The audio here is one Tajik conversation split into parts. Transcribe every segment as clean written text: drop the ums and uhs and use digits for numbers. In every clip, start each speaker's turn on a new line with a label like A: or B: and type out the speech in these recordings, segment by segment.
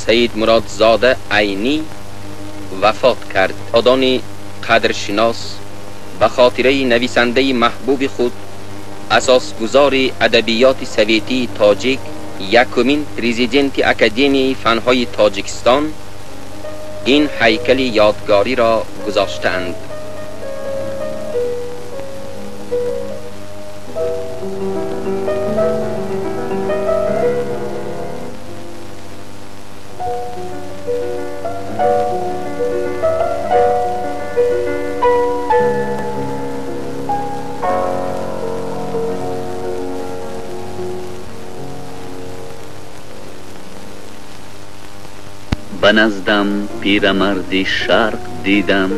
A: Саидмуродзода Айнӣ вафот кард. Одони қадршинос ба хотираи нависандаи маҳбуби худ, асосгузори адабиёти советии тоҷик, якумин президенти Академияи фанҳои Тоҷикистон ин ҳайкали ёдгориро гузоштаанд.
B: Ба наздам пирамарди шарқ дидам,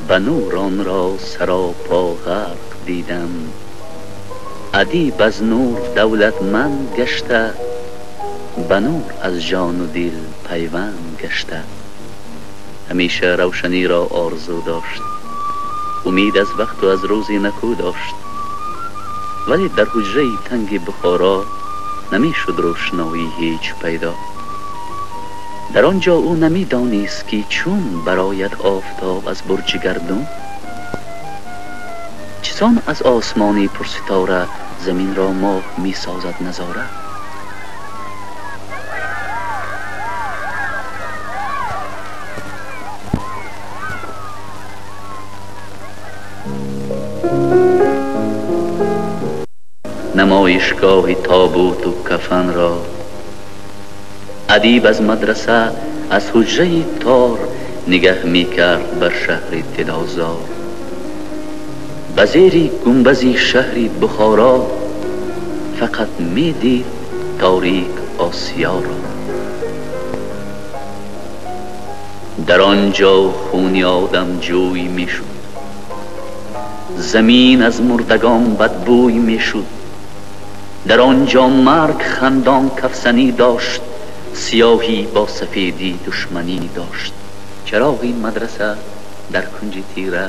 B: ба нур онро саропо ғарқ дидам. Адиб аз нур давлатманд гашта, ба нур аз ҷону дил пайванд гашта. Ҳамеша равшаниро орзу дошт, умед аз вақту аз рӯзи накӯ дошт. Вале дар ҳуҷраи танги Бухоро намешуд рӯшноӣ ҳеҷ пайдо. Дар он ҷо ӯ намедонист, ки чун барояд офтоб аз бурҷи гардун, чисон аз осмони пурситора заминро моҳ месозад назора. Намоишгоҳи тобуту кафанро адиб аз мадраса, аз ҳуҷраи тор нигаҳ мекард бар шаҳри дилозор. Ба зери гунбази шаҳри Бухоро фақат медид торик Осиёро. Дар он ҷо хуни одам ҷӯй мешуд, замин аз мурдагон бадбӯй мешуд. Дар он ҷо марг хандон кафзанӣ дошт, сиёҳӣ бо сафедӣ душманӣ дошт. Чароғи мадраса дар кунҷи тира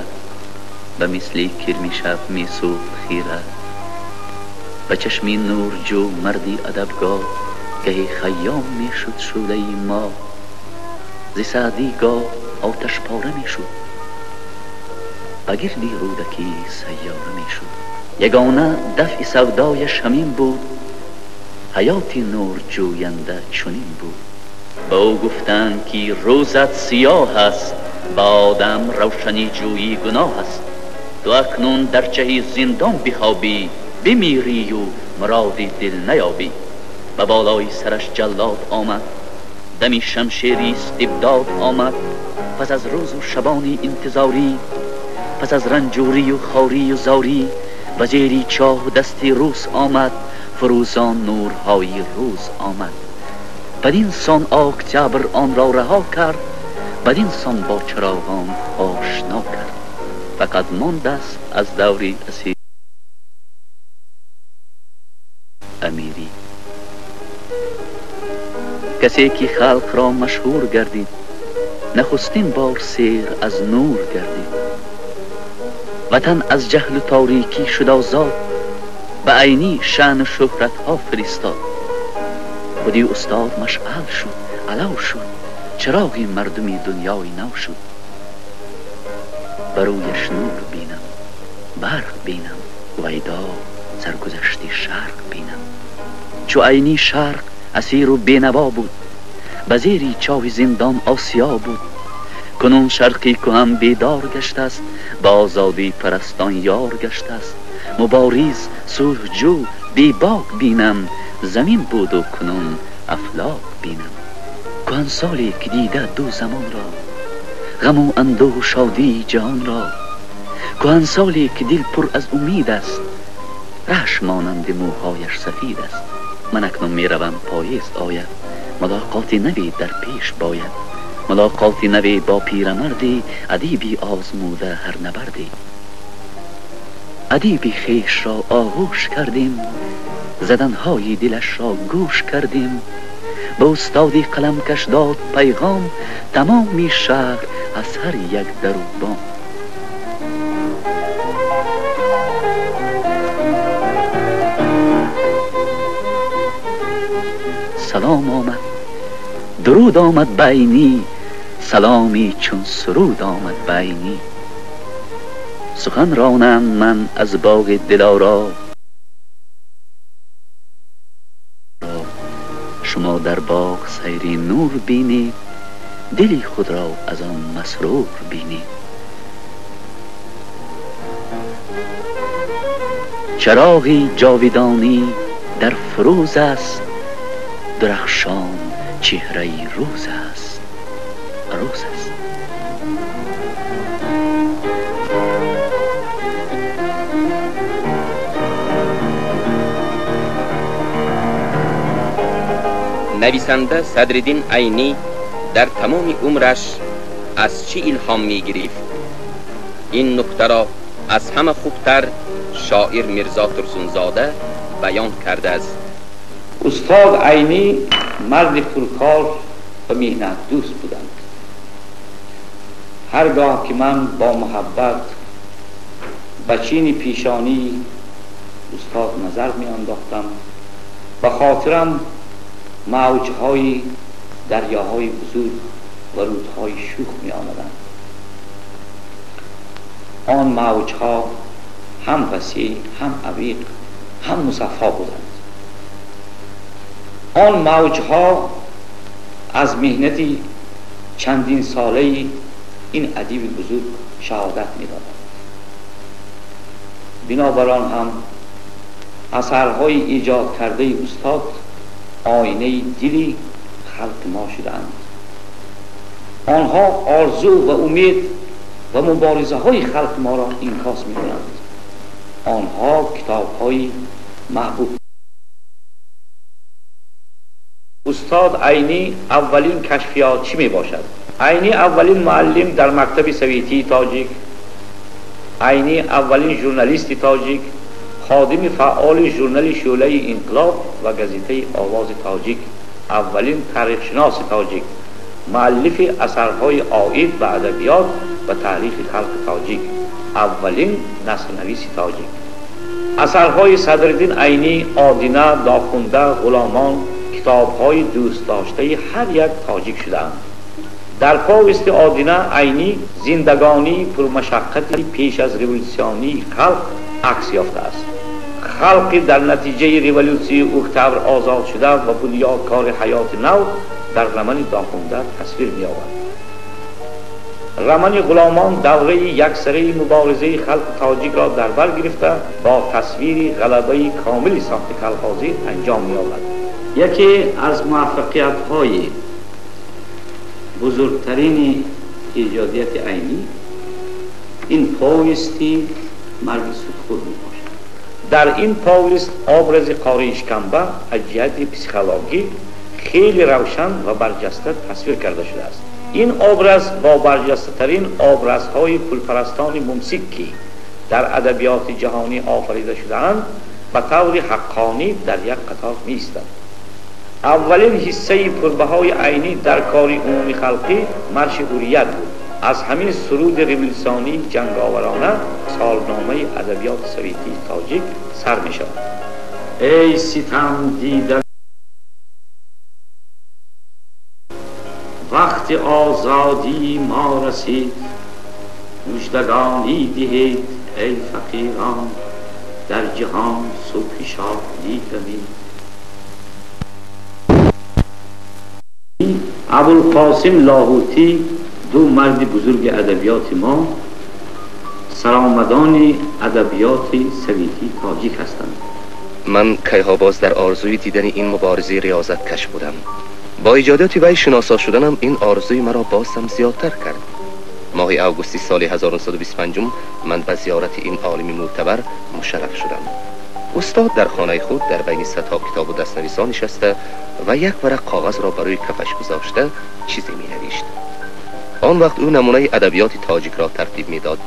B: ба мисли кирми шаб месӯхт хира. Ба чашми нурҷӯ марди адабгоҳ гаҳи Хайём мешуд шӯълаи моҳ. Зи Саъдӣ гоҳ оташпора мешуд, ба гирди Рӯдакӣ сайёра мешуд. Ягона дафъи савдояш ҳамин буд, ҳаёти нурҷӯянда чунин буд. Ба ӯ гуфтанд, ки рӯзат сиёҳ аст, ба одам равшаниҷӯӣ гуноҳ аст. Ту акнун дар чаҳи зиндон бихобӣ, бимирию муроди дил наёбӣ. Ба болои сараш ҷаллод омад, дами шамшери истибдод омад. Пас аз рӯзу шабони интизорӣ, пас аз ранҷурию хорию зорӣ, ба зери чоҳ дасти рӯс омад, фурӯзон нурҳои рӯз омад. Бадин сон октябр онро раҳо кард, бадин сон бо чароғон ошно кард. Фақат мондааст аз даври асир амирӣ. Касе ки халқро машҳур гардид, нахустин бор сер аз нур гардид. Ватан аз ҷаҳлу торикӣ шуд озод, ба Айнӣ шаъну шӯҳратҳо фиристод. Худи устод машъал шуд, алав шуд, чароғи мардуми дунёи нав шуд. Ба рӯяш нур бинам, барқ бинам, вайдо саргузашти шарқ бинам. Чу Айнӣ шарқ асиру бенаво буд, ба зери чоҳи зиндон осиё буд. Кунун шарқи кӯҳан бедор гаштааст, ба озодӣ парастон ёр гаштааст. Мубориз, сулҳҷӯ, бебок бинам, замин буду кунун афлок бинам. Кӯҳансоле ки дида ду замонро, ғаму андӯҳу шодии ҷаҳонро, кӯҳансоле ки дил пур аз умед аст, раҳш монанди мӯҳояш сафид аст. Ман акнун меравам, поиз ояд, мулоқоти наве дар пеш бояд. Мулоқоти наве бо пирамарде, адиби озмуда ҳар набарде. Адиби хешро оғӯш кардем, заданҳои дилашро гӯш кардем. Ба устоди қаламкаш дод пайғом тамоми шаҳр аз ҳар як дару бом. Салом омад, Дуруд омад ба Айнӣ, саломе чун суруд омад ба Айнӣ. Сухан ронам ман аз боғи Дилоро, шумо дар боғ сайри нур бинед, дили худро аз он масрур бинед. Чароғи ҷовидонӣ дар фурӯз аст, дурахшон чеҳраи рӯз аст, рӯз аст.
A: Нависанда Садриддин Айнӣ дар тамоми умраш аз чӣ илҳом мегирифт? Ин нуктаро аз ҳама хубтар шоир Мирзо Турсунзода баён кардааст.
C: Устод Айнӣ марди пуркор ва меҳнатдӯст буданд. Ҳаргоҳ ки ман бо муҳаббат ба чини пешонии устод назар меандохтам, ба хотирам мавҷҳои дарёҳои бузург ва рӯдҳои шӯх меомаданд. Он мавҷҳо ҳам васеъ, ҳам амиқ, ҳам мусаффо буданд. Он мавҷҳо аз меҳнати чандин солаи ин адиби бузург шаҳодат медоданд. Бинобар он ҳам асарҳои эҷод кардаи устод оинаи дили халқи мо шудаанд. Онҳо орзу ва умед ва муборизаҳои халқи моро инъикос мекунанд. Онҳо китобҳои маҳбуб. Устод Айнӣ аввалин кашфиётчӣ мебошад. Айнӣ аввалин муаллим дар мактаби советии тоҷик, Айнӣ аввалин журналисти тоҷик, ходими фаъоли журнали Шӯълаи инқилоб ва газетаи Овози тоҷик, аввалин таърихшиноси тоҷик, муаллифи асарҳои оид ба адабиёт ва таърихи халқи тоҷик, аввалин насрнависи тоҷик. Асарҳои Садриддин Айнӣ Одина, Дохунда, Ғуломон китобҳои дӯстдоштаи ҳар як тоҷик шудаанд. Дар повести Одина Айнӣ зиндагонии пурмашаққати пеш аз революсионии халқ акс ёфтааст. Халқи дар натиҷаи революсияи октябр озод шуда ва бунёдкори ҳаёти нав дар романи Дохунда тасвир меёбад. Романи Ғуломон давраи яксараи муборизаи халқи тоҷикро дар бар гирифта бо тасвири ғалабаи комили сохти колхозӣ анҷом меёбад. Яке аз муваффақиятҳои бузургтарини эҷодияти Айнӣ ин повести Марги судхӯр мебошад. Дар ин повест образи қории шикамба аз ҷиҳати психологӣ хеле равшан ва барҷаста тасвир карда шудааст. Ин образ бо барҷастатарин образҳои пулпарастони мумсик, ки дар адабиёти ҷаҳонӣ офарида шудаанд, ба таври ҳаққонӣ дар як қатор меистанд. Аввалин ҳиссаи пурбаҳои Айнӣ дар кори умумии халқӣ марши ҳуррият буд. Аз ҳамин суруди революсионии ҷанговарона солномаи адабиёти советии тоҷик сар мешавад. Эй ситам дида, вақти озодии мо расид, муждагонӣ диҳед эй фақирон, дар ҷаҳон субҳи шодӣ дамид. Абулқосим Лоҳутӣ ду марди бузурги адабиёти мо, саромадони адабиёти советии тоҷик ҳастанд.
D: Ман кайҳо боз дар орзуи дидани ин муборизаи риёзаткаш будам. Бо эҷодиёти вай шиносо шуданам ин орзуи маро боз ҳам зиёдтар кард. Моҳи августи соли 1925 ман ба зиёрати ин олими мӯътабар мушарраф шудам. Устод дар хонаи худ дар байни садҳо китобу дастнависҳо нишаста ва як варақ коғазро ба рӯи кафаш гузошта чизе менавишт. Он вақт ӯ намунаи адабиёти тоҷикро тартиб медод.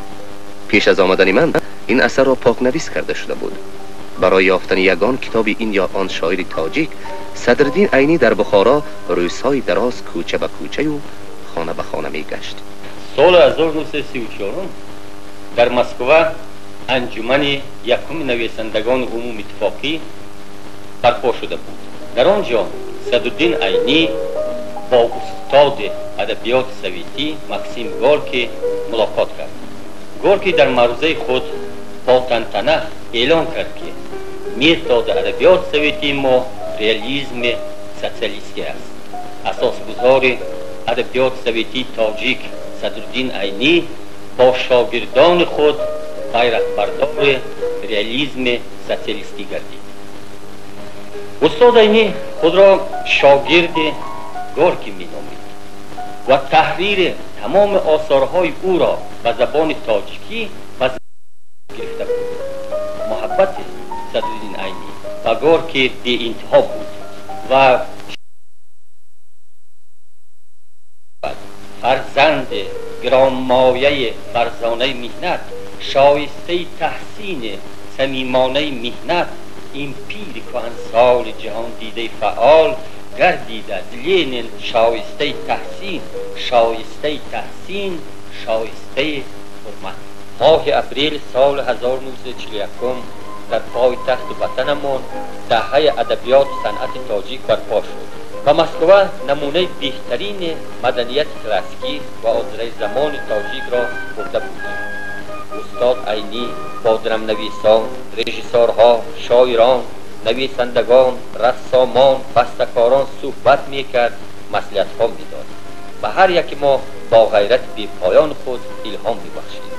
D: Пеш аз омадани ман ин асарро покнавис карда шуда буд. Барои ёфтани ягон китоби ин ё он шоири тоҷик Садриддин Айнӣ дар Бухоро рӯзҳои дароз кӯча ба кӯчаю хона ба хона мегашт.
E: Соли 1934 дар Москва анҷумани якуми нависандагони умумиттифоқӣ барпо шуда буд. Дар он ҷо Садриддин Айнӣ, با استاد ادبیات سویتی ماکسیم گورکی ملاقات کرد. گورکی در معروضه خود با تنتنه اعلان کرد که متد ادبیات سویتی ما ریالیسم سوسیالیستی است. اساسگذار ادبیات سویتی تاجیک صدرالدین عینی با شاگردان خود بیرقبردار ریالیسم سوسیالیستی گردید. استاد عینی خود را شاگرد گورکی مینامید و تحریر تمام آثارهای او را به زبان تاجیکی و گرفته بود. محبت صدرالدین عینی به گورکی بی انتها بود و فرزند گرانمایه فرزانه مهنت، شایسته تحسین صمیمانه مهنت، این پیر کهنسال جهان دیده فعال گردید از لنین شایسته تحسین، شایسته تحسین، شایسته حرمت. ماه اپریل سال 1941 در پایتخت وطنمان دهه ادبیات صنعت تاجیک برپا شد و مسکو نمونه بهترین مدنیت کلاسیکی و آذر زمان تاجیک را برده بود. استاد عینی با درمنویسان، رژیسورها، شاعران، نویسندگان، رسامان، بستهکاران صحبت میکرد، مصلحت‌ها میداد و هر یک ما با غیرت بی‌پایان خود الهام میبخشید.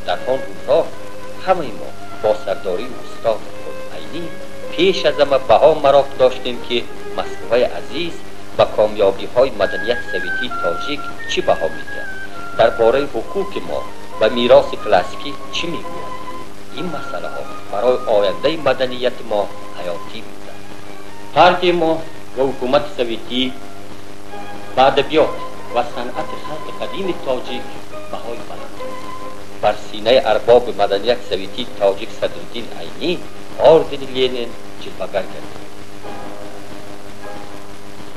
E: در آن روزها همه ما با سرداری استاد خود عینی پیش از همه بها مراق داشتیم که مسکوی عزیز و کامیابی های مدنیت سویتی تاجیک چی بها میدهد، درباره حقوق ما و میراث کلاسیکی چی میگوید. این مسئله ها برای آینده مدنیت ما حیاتی بودند. پارتی ما و حکومت سویتی به ادبیات و صنعت خلق قدیم تاجیک بهای بلند. بر سینه ارباب مدنیت سویتی تاجیک صدرالدین عینی آردن لنین جلوه‌گر گردید.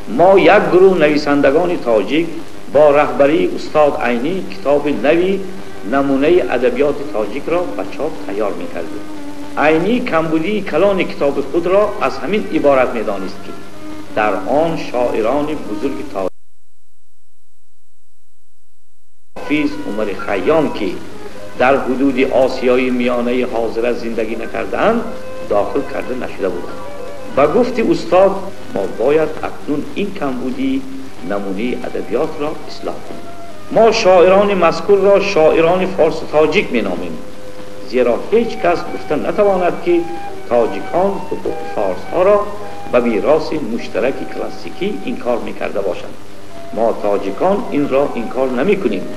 C: ما یک گروه نویسندگان تاجیک با رهبری استاد عینی کتاب نوی نمونه ادبیات تاجیک را به چاپ تیار می‌کردیم. عینی کمبودی کلان کتاب خود را از همین عبارت می‌دانست که در آن شاعران بزرگ تاجیک حافظ، عمر خیام که در حدود آسیای میانه حاضره زندگی نکردند داخل کرده نشده بودند. و گفت استاد ما باید اکنون این کمبودی نمونه ادبیات را اصلاح کنیم. ما شاعران مذکور را شاعران فارس تاجیک می نامیم، زیرا هیچ کس گفته نتواند که تاجیکان حقوق فارس ها را به میراث مشترک کلاسیکی انکار می کرده باشند. ما تاجیکان این را انکار نمی کنیم،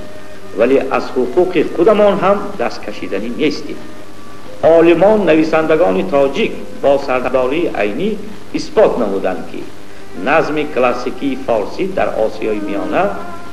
C: ولی از حقوق خودمان هم دست کشیدنی نیستیم. عالمان نویسندگان تاجیک با سرداری عینی اثبات نمودند که نظم کلاسیکی فارسی در آسیای میانه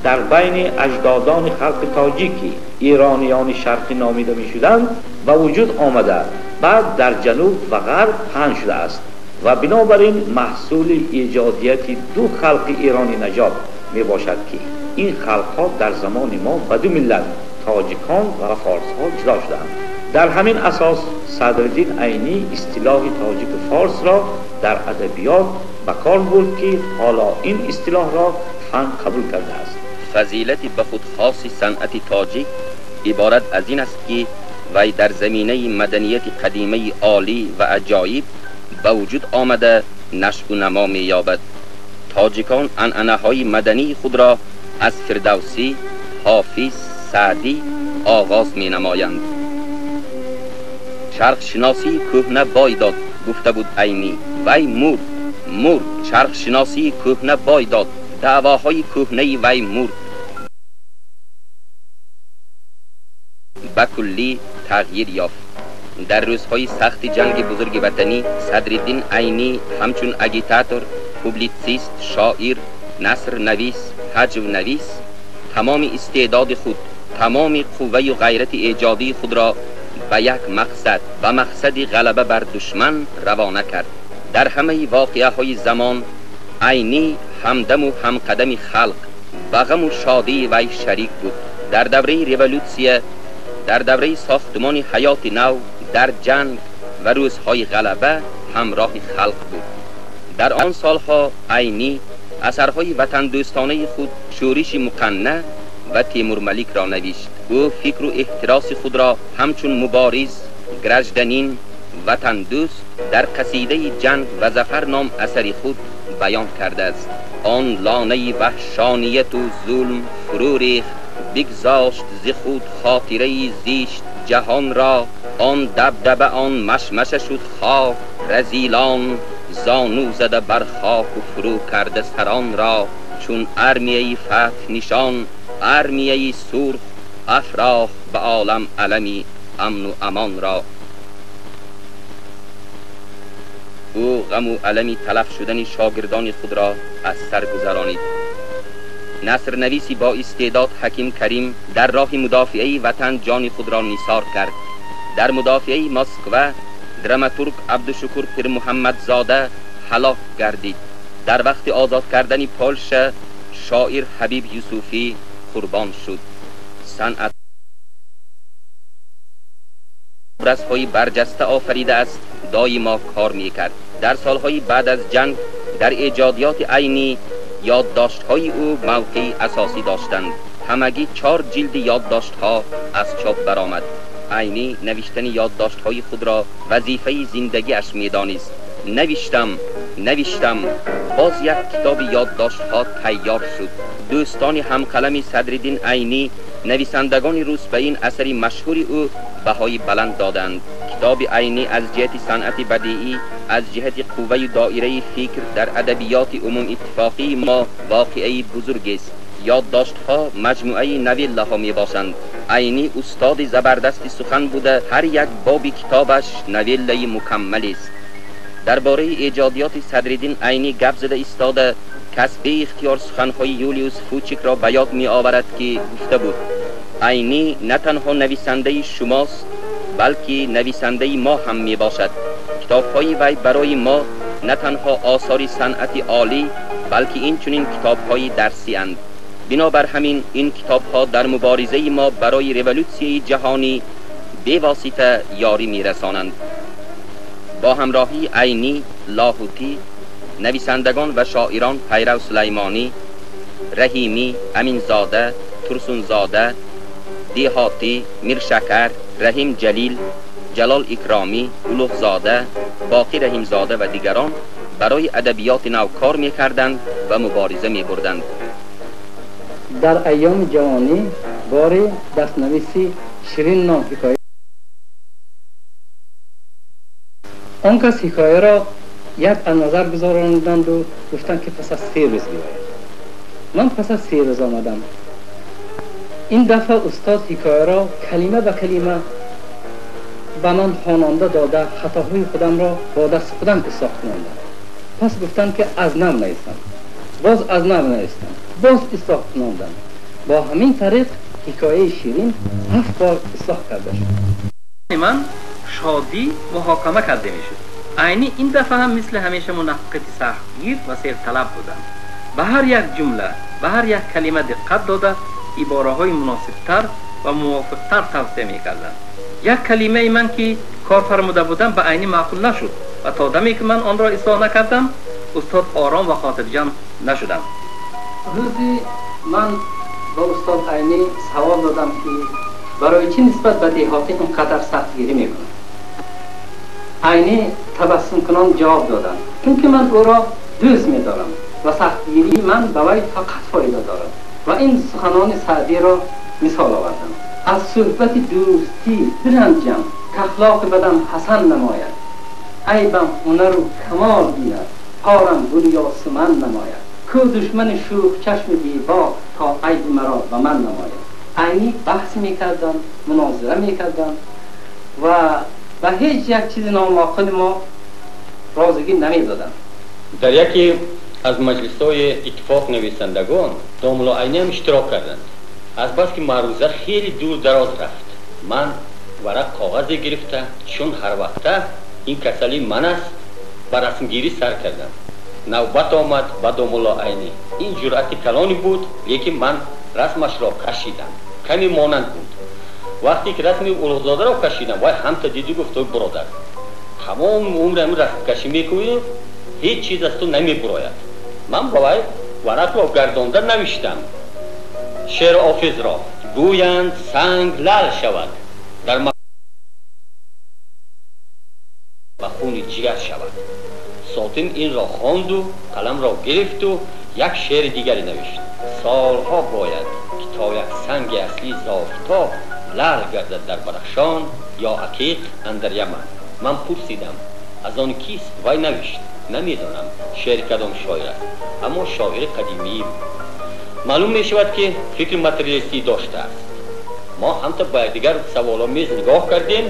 C: در بین اجدادان خلق تاجیکی ایرانیان شرقی نامیده می شدند و وجود آمده، بعد در جنوب و غرب پهن شده است و بنابراین محصول ایجادیت دو خلق ایرانی نژاد می باشد که این خلقها در زمان ما به دو ملت تاجیکان و فارسها جدا شدند. در همین اساس صدرالدین عینی اصطلاح تاجیک فارس را در ادبیات به کار برد که حالا این اصطلاح را فن قبول کرده است.
A: فضیلت به خود خاص صنعت تاجیک عبارت از این است که وی در زمینه مدنیت قدیمه عالی و عجایب به وجود آمده نشو و نما می یابد. تاجیکان عنعنه های مدنی خود را از فردوسی، حافظ، سعدی آغاز می نمایند. شرق شناسی کهنه بای داد، گفته بود عینی. وی مرد. شرق شناسی کهنه بای داد، دعواهای کهنه وی مرد، به کلی تغییر یافت. در روزهای سخت جنگ بزرگ وطنی صدرالدین عینی همچون اگیتاتور، پوبلیتسیست، شاعر، نثر نویس، هجو نویس، تمام استعداد خود، تمام قوه و غیرت ایجادی خود را به یک مقصد و مقصد غلبه بر دشمن روانه کرد. در همه واقعه های زمان عینی همدم و همقدم خلق و غم و شادی وی شریک بود. در دوره رولوسیه، در دوره ساختمان حیات نو، در جنگ و روزهای غلبه همراه خلق بود. در آن سالها عینی Асарҳои ватандӯстонаи худ Шӯриши муқанна ва Темурмаликро навишт. Ӯ фикру эҳтироси худро ҳамчун мубориз, гражданин, ватандӯст дар қасидаи Ҷанг ва зафар ном асари худ баён кардааст. Он лонаи ваҳшонияту зулм фурӯ рехт, бигзошт зи худ хотираи зишт ҷаҳонро. Он дабдаба, он машмаша шуд хок, разилон зону зада бар хоку фурӯ карда саронро. Чун армияи фатҳ нишон, армияи сурх афрохт ба олам алами амну амонро. Ӯ ғаму алами талаф шудани шогирдони худро аз сар гузаронид. Насрнависи бо истеъдод Ҳаким Карим дар роҳи мудофиаи ватан ҷони худро нисор кард. Дар мудофиаи Москва драматург Абдушукур Пирмуҳаммадзода ҳалок гардид. Дар вақти озод кардани Полша шоир Ҳабиб Юсуфӣ қурбон шуд. Санъат образҳои барҷаста офаридааст, доимо кор мекард. Дар солҳои баъд аз ҷанг дар эҷодиёти Айнӣ ёддоштҳои ӯ мавқеи асосӣ доштанд. Ҳамагӣ 4 ҷилди ёддоштҳо аз чоп баромад. Айнӣ навиштани ёддоштҳои худро вазифаи зиндагиаш медонист. Навиштам, навиштам, боз як китоби ёддоштҳо тайёр шуд. Дӯстони ҳамқалами Садриддин Айнӣ, нависандагони рус ба ин асари машҳури ӯ баҳои баланд доданд. Китоби Айнӣ аз ҷиҳати санъати бадиӣ, аз ҷиҳати қувваю доираи фикр дар адабиёти умумиттифоқии мо воқеаи бузургест. Ёддоштҳо маҷмӯаи новеллаҳо мебошанд. Айнӣ устоди забардасти сухан буда, ҳар як боби китобаш новеллаи мукаммалест. Дар бораи эҷодиёти Садриддин Айнӣ гап зада истода, кас беихтиёр суханҳои Юлиус Фучикро ба ёд меоварад, ки гуфта буд: Айнӣ на танҳо нависандаи шумост, балки нависандаи мо ҳам мебошад. Китобҳои вай барои мо на танҳо осори санъати олӣ, балки инчунин китобҳои дарсианд. Бинобар ҳамин ин китобҳо дар муборизаи мо барои революсияи ҷаҳонӣ бевосита ёрӣ мерасонанд. Бо ҳамроҳии Айнӣ, Лоҳутӣ, нависандагон ва шоирон Пайрав Сулаймонӣ, Раҳимӣ, Аминзода, Турсунзода, Деҳотӣ, Миршакар, Раҳим Ҷалил, Ҷалол Икромӣ, Улуғзода, Боқӣ Раҳимзода ва дигарон барои адабиёти нав кор мекарданд ва мубориза мебурданд.
F: Дар айёми ҷавонӣ бори дастнависи Ширин ном ҳикоя, он кас ҳикояро як аз назар гузаронданду гуфтанд, ки пас аз 3 рӯз биёяд. Ман пас аз 3 рӯз омадам. Ин дафъа устод ҳикояро калима ба калима ба ман хононда дода, хатоҳои худамро бо дасти худам ислоҳ кунондам. Пас гуфтанд, ки аз нав нависам. Боз аз нав навистам, боз ислоҳ кунондам. Бо ҳамин тариқ ҳикояи Ширин 7 бор ислоҳ карда шуд.
E: Ман шодӣ муҳокама карда мешуд. Айнӣ ин дафъа ҳам мисли ҳамеша мунафиқати сахтгир ва серталаб буданд. Ба ҳар як ҷумла, ба ҳар як калима диққат дода, ибораҳои муносибтар ва мувофиқтар тавсия мекарданд. Як калимаи ман, ки кор фармуда будам, ба Айнӣ маъқул нашуд ва то даме ки ман онро ислоҳ накардам, устод ором ва хотирҷамъ нашудам.
F: Рӯзи ман ба устод Айнӣ савол додам, ки барои чӣ нисбат ба деҳотӣ ин қадар сахтгирӣ мекунад. Айнӣ табассумкунон ҷавоб доданд: чунки ман ӯро дӯст медорам ва сахтгирии ман ба вай фақат фоида дорад. Ва ин суханони Саъдиро мисол овардам: аз суҳбати дӯстӣ биранҷам, кахлоқи бадам ҳасан намояд, айбам ҳунару камол бинад, корам гули ёсуман намояд, ку душмани шӯхчашми бебок, то айби маро ба ман намояд. Айнӣ баҳс мекарданд, мунозира мекарданд ва ба ҳеҷ як чизи номаъқули мо розигӣ намедоданд.
E: Дар яке аз маҷлисҳои иттифоқ нависандагон домулло Айнӣ ҳам иштирок карданд. Азбаски маъруза хеле дур дароз рафт, ман варақ коғазе гирифта, чун ҳар вақта ин касалии ман аст, ба расмгирӣ сар кардам. Навбат омад ба домулло Айнӣ. Ин ҷуръати калоне буд, лекин ман расмашро кашидам. Каме монанд буд. Вақте ки расми Улуғзодаро кашидам, вай ҳамта диду гуфт: ой бародар, тамоми умрам расмкашӣ мекунӣ, ҳеҷ чиз аз ту намебурояд. Ман ба вай Варақро гардонда навиштам. Шеъри Ҳофизро гӯянд санг лал шавад, дар ба хуни ҷигар шавад. Сотим инро хонду қаламро гирифту як шеъри дигаре навишт. Солҳо бояд ки то як санги аслӣ зофтоб лал гардад дар Бадахшон ё Ақиқ андар Яман. Ман пурсидам аз он кист? Вай навишт намедонам шеъри кадом шоир аст, аммо шоири қадимӣ. Маълум мешавад ки фикри материалистӣ доштааст. Мо ҳамта ба якдигар саволомез нигоҳ кардем,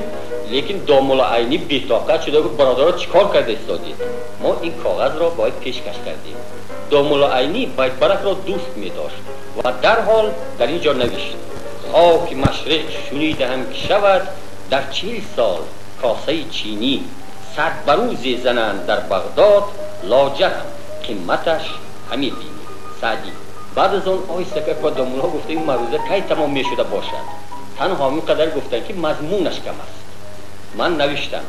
E: лекин домулло Айнӣ бетоқат шуда гуфт: бародаро, чӣ кор карда истодед? Мо ин коғазро бояд пешкаш кардем. Домулло Айнӣ байтбаракро дӯст медошт ва дарҳол дар ин ҷо навишт: хоки машриқ шунидаам ки шавад дар 40 сол косаи чинӣ, сад барӯзе зананд дар Бағдод, лоҷарам қиматаш ҳаме бинӣ. Саъдӣ. Баъд аз он оҳиста ба домулло гуфта ин маъруза кай тамом мешуда бошад? Танҳо ин қадар гуфтанд ки мазмунаш кам аст. Ман навиштам: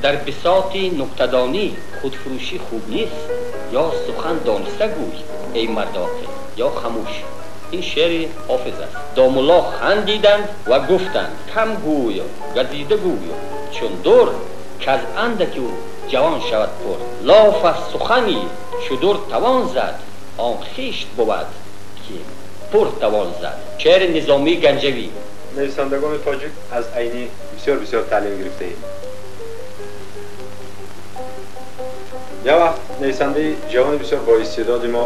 E: дар бисоти нуктадонӣ худфурӯшӣ хуб нест, ё сухан дониста гӯй эй марди оқил, ё хамӯш. Ин шеъри Ҳофиз аст. Домулло хандиданд ва гуфтанд: кам гӯю газида гӯю, чун дур каз андаки ӯ ҷавон шавад пур. Лоф аз сухани чу дур тавон зад, он хишт бувад ки пур тавон зад. Шеъри Низомии Ганҷавӣ.
G: Нависандагони тоҷик аз Айнӣ бисёр бисёр таълим гирифтаем. Як вақт нависандаи ҷавони бисёр боистеъдоди мо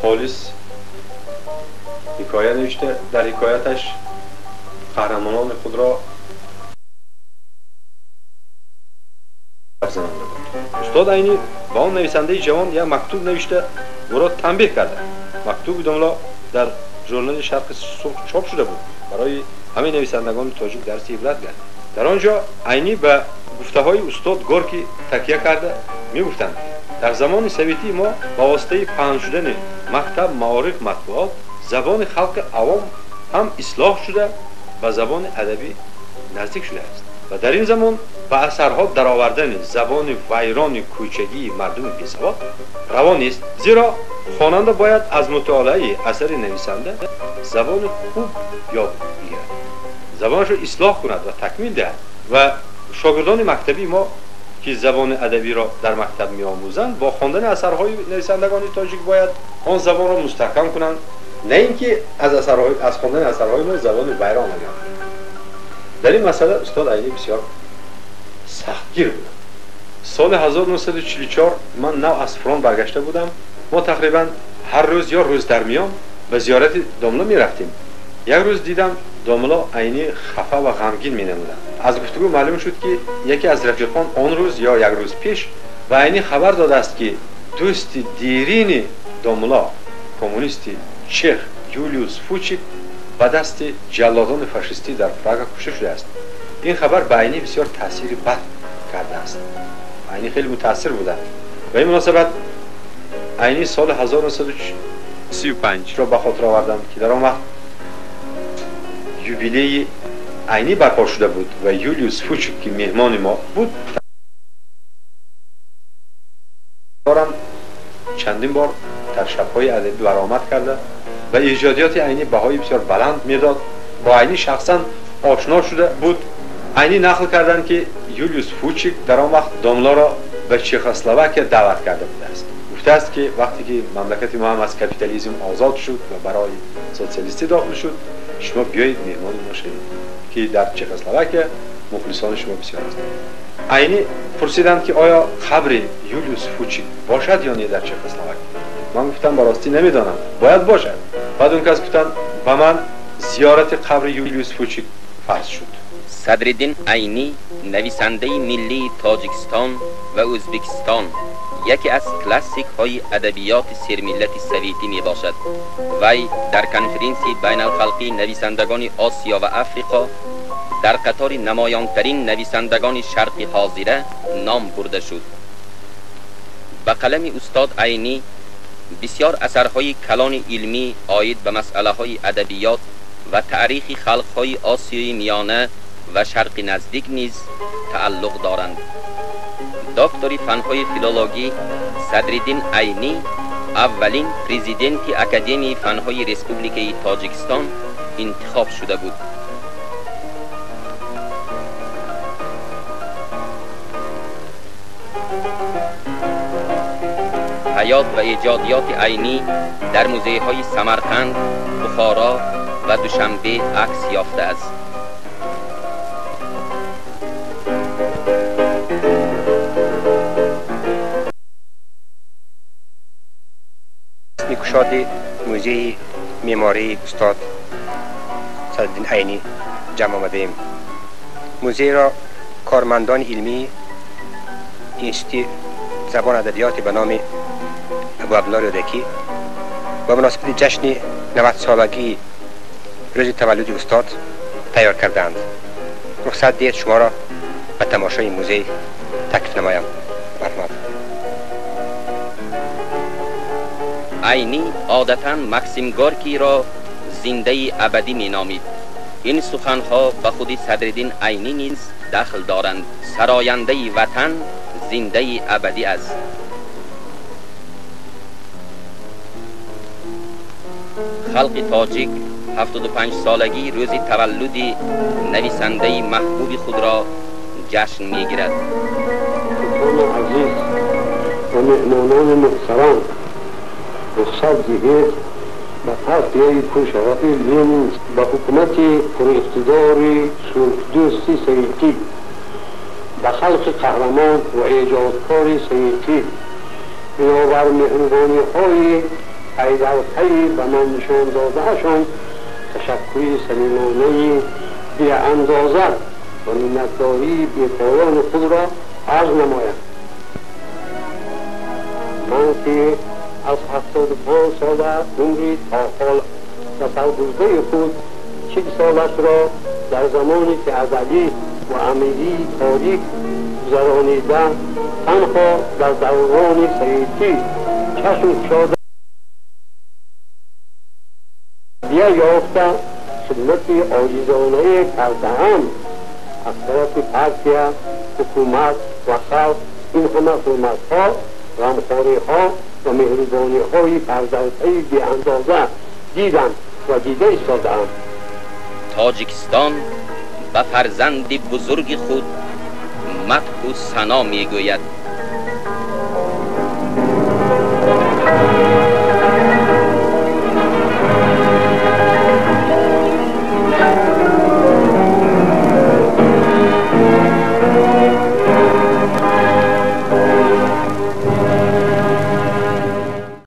G: Толис ҳикоя навишта, дар ҳикояташ қаҳрамонони худро занонда буд. Устод Айнӣ ба он нависандаи ҷавон як мактуб навишта ӯро танбеҳ карда. Мактуби домло дар журнали Шарқи Сурх чоп шуда буд. Барои ҳамаи нависандагони тоҷик дарси ибрат гардид. Дар он ҷо Айнӣ ба гуфтаҳои устод Горкӣ такя карда мегуфтанд: дар замони советии мо ба воситаи паҳн шудани мактаб, маориф, матбуот забони халқи авом ҳам ислоҳ шуда ба забони адабӣ наздик шудааст ва дар ин замон ба асарҳо даровардани забони вайрони кӯчагии мардуми бесавод раво нест, зеро хонанда бояд аз мутолиаи асари нависанда забони хуб ёд бигирад, забонашро ислоҳ кунад ва такмил диҳад. Ва шогирдони мактабии мо ки забони адабиро дар мактаб меомӯзанд, бо хондани асарҳои нависандагони тоҷик бояд он забонро мустаҳкам кунанд, на ин ки аз хондани асарҳои мо забони вайрон нагардад. Дар ин масъала устод Айнӣ бисёр сахтгир буд. Соли 1944 ман нав аз фронт баргашта будам. Мо тақрибан ҳар рӯз ё рӯз дар миён ба зиёрати домло мерафтем. Як рӯз дидам домло Айнӣ хафа ва ғамгин менамуданд. Аз гуфтугӯ маълум шуд ки яке аз рафиқон он рӯз ё як рӯз пеш ба Айнӣ хабар додааст ки дӯсти дирини домло, коммунисти чех Юлиус Фучик ба дасти ҷаллодони фашистӣ дар Прага кушта шудааст. Ин хабар ба Айнӣ бисёр таъсири бад кардааст. Айнӣ хеле мутаассир буданд. Ба ин муносабат Айнӣ соли 1935 ро ба хотир овардам ки дар он вақт юбилеи Айнӣ барпо шуда буд ва Юлиус Фучик ки меҳмони мо буд, дорам чандин бор дар шабҳои адабӣ баромад карда ва эҷодиёти Айнӣ баҳои бисёр баланд медод. Бо Айнӣ шахсан ошно шуда буд. Айнӣ нақл карданд ки Юлиус Фучик дар он вақт домлоро ба Чехословакия даъват карда будааст. Гуфтааст ки вақте ки мамлакати мо ҳам аз капитализм озод шуд ва барои социалистӣ дохил шуд, шумо биёед меҳмони мо шавед, ки дар Чехословакия мухлисони шумо бисёр ҳастанд. Айнӣ пурсиданд ки оё қабри Юлиус Фучик бошад ё не дар Чехословакия. Ман гуфтам ба ростӣ намедонам, бояд бошад. Баъд он кас гуфтанд ба ман зиёрати қабри Юлиус Фучик фарз шуд.
A: Садриддин Айнӣ нависандаи миллии Тоҷикистон ва Ӯзбекистон, яке аз классикҳои адабиёти сермиллати советӣ мебошад. Вай дар конференсияи байналхалқии нависандагони Осиё ва Африқо дар қатори намоёнтарин нависандагони шарқи ҳозира ном бурда шуд. Ба қалами устод Айнӣ бисёр асарҳои калони илмӣ оид ба масъалаҳои адабиёт ва таърихи халқҳои Осиёи Миёна ва Шарқи Наздик низ тааллуқ доранд. Доктори фанҳои филологӣ, Садриддин Айнӣ аввалин президенти Академияи фанҳои Республикаи Тоҷикистон интихоб шуда буд. Ҳаёт ва эҷодиёти Айнӣ дар музейҳои Самарқанд, Бухоро ва Душанбе акс ёфтааст.
H: Кушоди музеи меъмории устод Садриддин Айнӣ ҷамъ омадаем. Музейро кормандони илмии Институти забон адабиёти ба номи Абу Абдулло Рӯдакӣ ба муносибати ҷашни 90-солагии рӯзи таваллуди устод тайёр кардаанд. Рухсат диҳед шуморо ба тамошои музей таклиф намоям. Марҳамат.
A: Айнӣ одатан Максим Горкийро зиндаи абадӣ меномид. Ин суханҳо ба худи Садриддин Айнӣ низ дахл доранд. Сарояндаи ватан зиндаи абадӣ аст. Халқи тоҷик 75-солагии рӯзи таваллуди нависандаи маҳбуби худро ҷашн мегирад.
I: Султони азиз ва меҳмонони муҳтарам, рухсат диҳед ба партияи пуршарафи Ленин, ба ҳукумати пуриқтидори сулҳдӯсти советӣ, ба халқи қаҳрамон ва эҷодкори советӣ бинобар меҳрубониҳои пайдарпайи ба ман нишон додаашон ташаккури самимонаи беандоза ва миннатдории бепоёни худро арз намоям. Ман ки аз 75 сола умри то ҳол ба саргуздаи худ 40 солашро дар замони феодалӣ ва амирии торик гузаронида, танҳо дар даврони советӣ чашм кушода ёфта хидмати оҷизонае кардаам, аз тарафи партия, ҳукумат ва халқ ин ҳама ҳурматҳо, ғамхориҳо ва меҳрубониҳои фарзандҳои беандоза дидам ва дида истодаам.
A: Тоҷикистон ба фарзанди бузурги худ мадҳу сано мегӯяд.